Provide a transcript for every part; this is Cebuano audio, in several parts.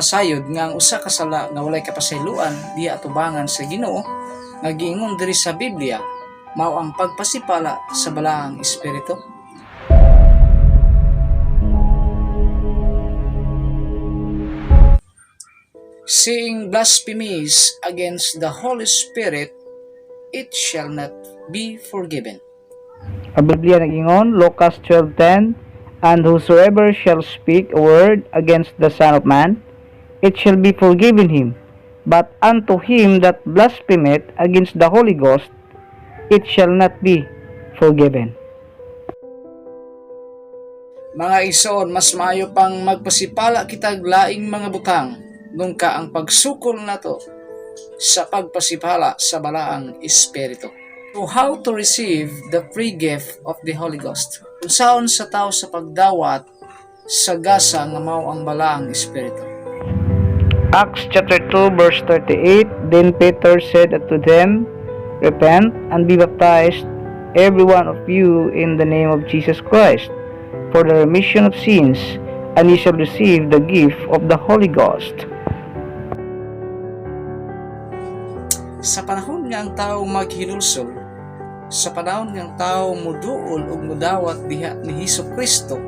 masayod nga ang usa ka sala nga walay kapasayloan diha atubangan sa Ginoo nga giingon diri sa Biblia mao ang pagpasipala sa Balaang Espiritu? Saying blasphemies against the Holy Spirit, it shall not be forgiven. Ang Biblia nag-ingon, Lucas 12:10, "And whosoever shall speak a word against the Son of Man, it shall be forgiven him. But unto him that blasphemeth against the Holy Ghost, it shall not be forgiven." Mga igsoon, mas maayo pang magpasipala kitag laing mga butang nungka ang pagsukol nato sa pagpasipala sa Balaang Espiritu. So how to receive the free gift of the Holy Ghost? Unsaon sa tao sa pagdawat sa gasa nga mao ang Balaang Espiritu? Acts chapter 2 verse 38, "Then Peter said unto them, Repent and be baptized, every one of you, in the name of Jesus Christ, for the remission of sins, and ye shall receive the gift of the Holy Ghost." Sa panahon nga ang tao maghinulsol, sa panahon nga ang tao muduol ug mudawat diha ni Hesus Kristo,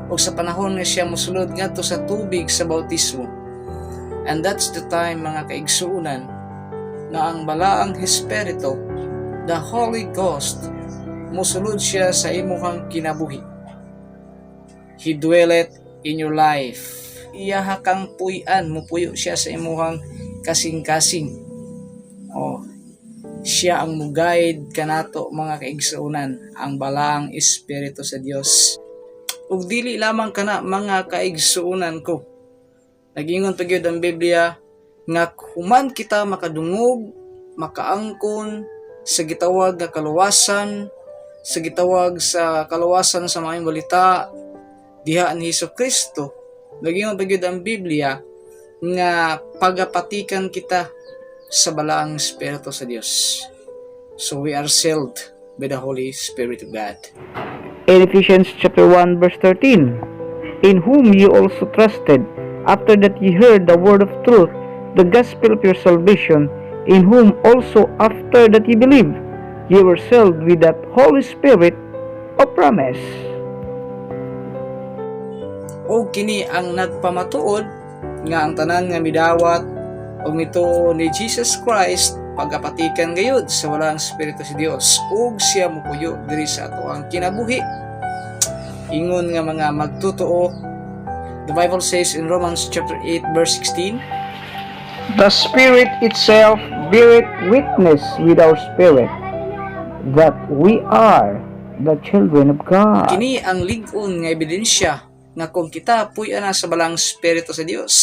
ug sa panahon nga siya mosulod ngadto sa tubig sa bautismo. And that's the time, mga kaigsuonan, nga ang Balaang Espiritu, the Holy Ghost, mosulod siya sa imuhang kinabuhi. He dwelleth in your life. Iyaha kang puy-an, mupuyo siya sa imuhang kasing-kasing. Oh, siya ang muguide kanato, mga kaigsuonan, ang Balaang Espiritu sa Dios. Ug dili lamang kana, mga kaigsuonan ko. Nagingon pa gyud ang Biblia nga human kita makadungog, makaangkon sa gitawag nga kaluwasan, sa gitawag sa kaluwasan sa Maayong Balita diha ni Hesus Kristo. Nagingon pa gyud ang Biblia nga pagapatikan kita sa Balaang Espiritu sa Dios. So we are sealed by the Holy Spirit of God. In Ephesians chapter 1 verse 13, "In whom you also trusted, after that ye heard the word of truth, the gospel of your salvation, in whom also after that ye believed, ye were sealed with that Holy Spirit of promise." O kini ang nagpamatuod nga ang tanan nga midawat og mituo ni Jesus Christ pagapatikan gayud sa Balaang Espiritu sa Dios ug siya mopuyo diri sa atoang kinabuhi ingon nga mga magtotoo. The Bible says in Romans chapter 8 verse 16, "The Spirit itself beareth witness with our spirit that we are the children of God." Kini ang lig-on nga ebidensya nga kung kita puy na sa Balaang Espiritu sa Dios,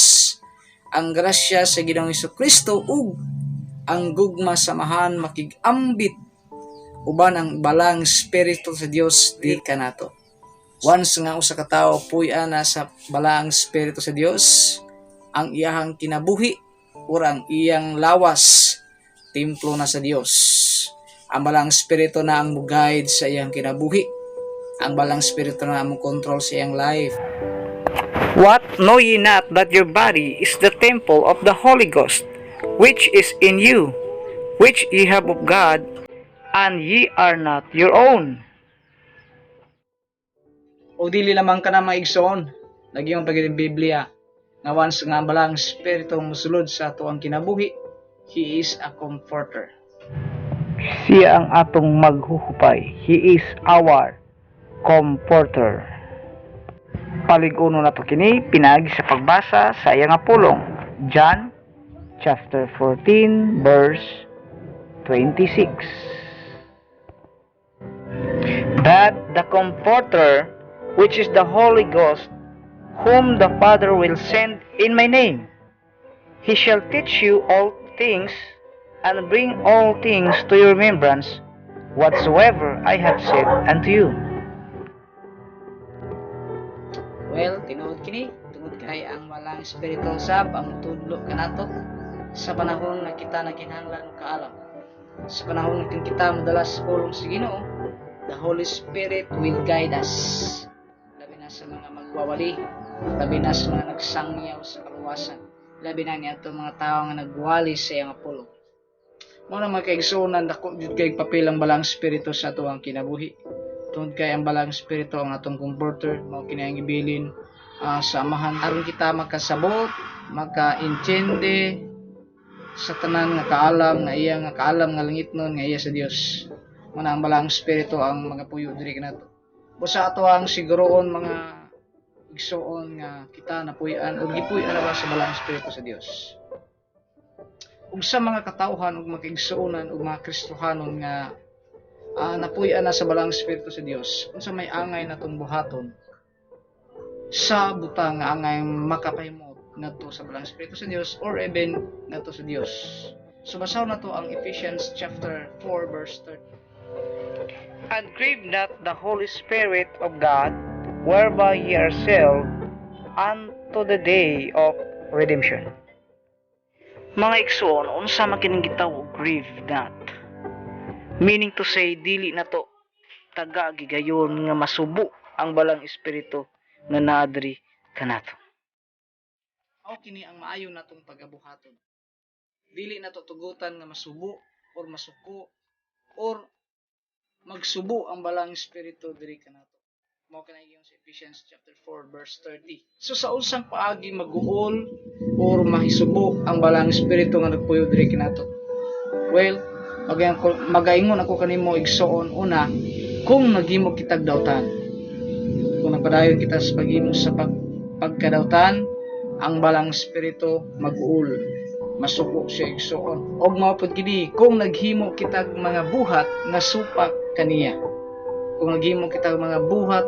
ang grasya sa Ginoong Kristo ug ang gugma sa Amahan makig-ambit uban ang Balaang Espiritu sa Dios di kanato. Once nga usa ka tawo puy na sa Balaang Espiritu sa Dios, ang iyahang kinabuhi or ang iyang lawas templo na sa Dios. Ang Balaang Espiritu na ang mo-guide sa iyang kinabuhi. Ang Balaang Espiritu na ang mo-control sa iyang life. "What, know ye not that your body is the temple of the Holy Ghost, which is in you, which ye have of God, and ye are not your own?" O dili lamang kana, mga igsoon, nagingon pa gyud ang Biblia nga once nga ang Balaang Espiritu mosulod sa atoang kinabuhi, He is a comforter. Siya ang atong maghuhupay. He is our comforter. Palig-uno nato kini pinaagi sa pagbasa sa iyang nga pulong. John chapter 14 verse 26. "But the Comforter, which is the Holy Ghost, whom the Father will send in my name, he shall teach you all things and bring all things to your remembrance whatsoever I have said unto you." Well, tinuod kini tungod kay ang Balaang Espiritu sab ang tudlo kanato sa panahon nga kita nagkinahanglan og kaalam. Sa panahon nga kita modala sa pulong sa Ginoo, the Holy Spirit will guide us. Labi na na sa mga magwawali, labi na sa mga nagsangyaw sa kaluwasan, labi na niadto mga tawo nga nagwali sa iyang pulong. Mao na, mga kaigsuonan, dako jud kay papel ang Balaang Espiritu sa atoang kinabuhi. Tungod kay ang Balaang Espiritu ang atong comforter, mao kini ang gibilin sa Amahan aron kita makasabot, makaintende sa tanan nga kaalam nga iya, nga kaalam nga langitnon nga iya sa Dios. Mao na ang Balaang Espiritu ang mga puyo diri kanato. Busa ato ang siguroon, mga igsuon, nga kita napuy-an o gipuy-an na ba sa Balaang Espiritu sa Dios. Ug sa mga katawhan ug mga igsuonan ug mga Kristohanon nga napuy-an na sa Balaang Espiritu sa Dios, unsa may angay natong buhaton sa butang nga angay makapahimot ngadto sa Balaang Espiritu sa Dios or even ngadto sa Dios? So basahon nato ang Ephesians chapter 4 verse 30. And grieve not the Holy Spirit of God, whereby ye are sealed unto the day of redemption. Mga igsoon, unsa man kining gitawag "grieve not"? Meaning to say, dili na to taga gigayon nga masubo ang Balaang Espiritu nga naadri kanato. Mao kini ang maayo natong pagabuhaton. Dili nato tugutan nga masubo or masuko or magsubo ang Balaang Espiritu diri kanato. Mao kanay yung sa Ephesians chapter 4 verse 30. So sa unsang paagi maguol or mahisubo ang Balaang Espiritu nga nagpuyo diri kanato? Well, magaingon ako kanimo, igsoon, una, kung naghimo kitag dautan. Kung nagpadayon kita sa paghimo sa pagkadautan, ang Balaang Espiritu mag-uol, masuko siya, igsoon. Og mao pud kini kung naghimo kitag mga buhat nga supak kaniya. Kung naghimo kitag mga buhat